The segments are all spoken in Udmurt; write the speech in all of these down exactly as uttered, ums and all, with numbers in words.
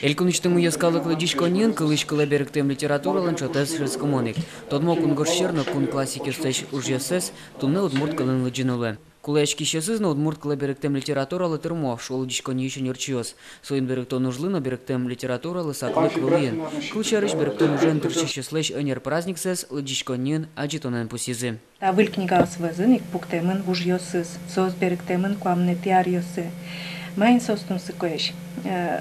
Элькунысьтымы йӧскалык лыдӟиськонниын кылысь кылэ берыктэм литературалэн чотэз шӧдскымон ик. Тодмо кунгож сьӧр но кун классикъёслэсь ужъёссэс туннэ удмурт кылын лыдӟыны луэ. Кулэяськисьёсыз но удмурт кылэ берыктэм литературалы тырмо, шуо лыдӟиськонниысь ӧнерчиос. Соин берыктон ужлы но берыктэм литературалы саклык вылӥын. Кылсярысь, берыктон ужен тыршисьёслэсь ӧнер праздниксэс лыдӟиськонниын адӟытонэн пусйизы. Та выль книгаос вӧзын ик пуктэмын вужъёсыз, соос берыктэмын куамынэтӥ аръёсы. Маин соос тунсыкоесь? Э,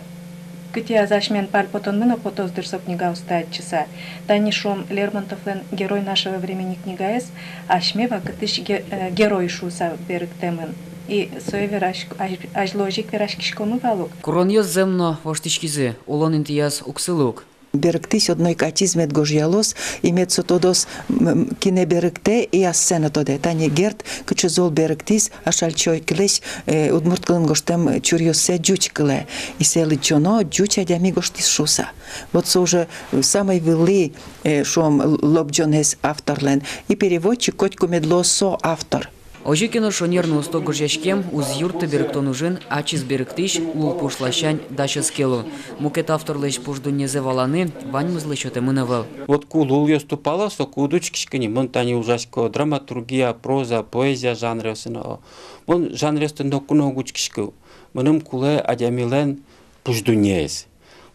кытӥяз асьмен пальпотонмы но потоз, дыр, со книгаосты адӟыса. Тани, шуом, Лермонтовлэн «Герой нашего времени» книгаез асьме вакытысь ге-, э, герой шуыса берыктэмын. И сое вераськ-, азь-, азьло озьы ик вераськиськомы вал ук. Куронъёс зэм но воштӥськизы, улон интыяз уг сылы ук. Берыктӥсь одно ик ачиз мед гожъялоз, и мед со тодоз, м, м, кинэ берыктэ, и ассэ но тодэ. Тани Герд кыӵе зол берыктӥз Ашальчи Ойкилэсь, э, удмурт кылын гожтэм чуръёссэ ӟуч кылэ. И сое лыдӟоно, ӟуч адями гожтӥз шуыса. Вот со уже, э, самой вылӥ, э, шуом, л-, лобӟонэз авторлэн. И переводчик котьку мед луоз со автор. Озьы ке но, шонер но усто гожъяськем уз юртты берыктон ужын ачиз берыктӥсь лулпуш ласянь дась ӧз ке лу. Мукет авторлэсь пуш дуннезэ валаны ваньмызлы сётэмын ӧвӧл. Вот ку лулъёс тупало, соку уд учкиськы ни. Мон тани ужасько драматургия, проза, поэзия жанръёсын но. Мон жанръёсты ноку но уг учкиськы. Мыным кулэ адямилэн пуш дуннеез.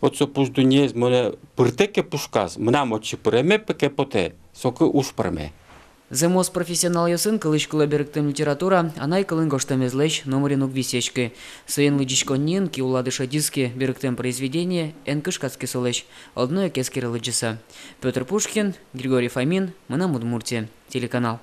Вот со пуш дуннеез монэ пыртэ ке пушказ, мынам отчы пыреме ке потэ, соку уж пӧрме. Зэмос профессионалъёсын кылысь кылэ берыктэм литература анай кылын гожтэмезлэсь номырин уг висъяськы. Соин лыдӟиськонниын ки улады шедиз ке берыктэм произведение, эн кышкатскы солэсь, одно ик эскеры лыдӟыса. Пётр Пушкин, Григорий Фомин, «Мынам Удмуртие» телеканал.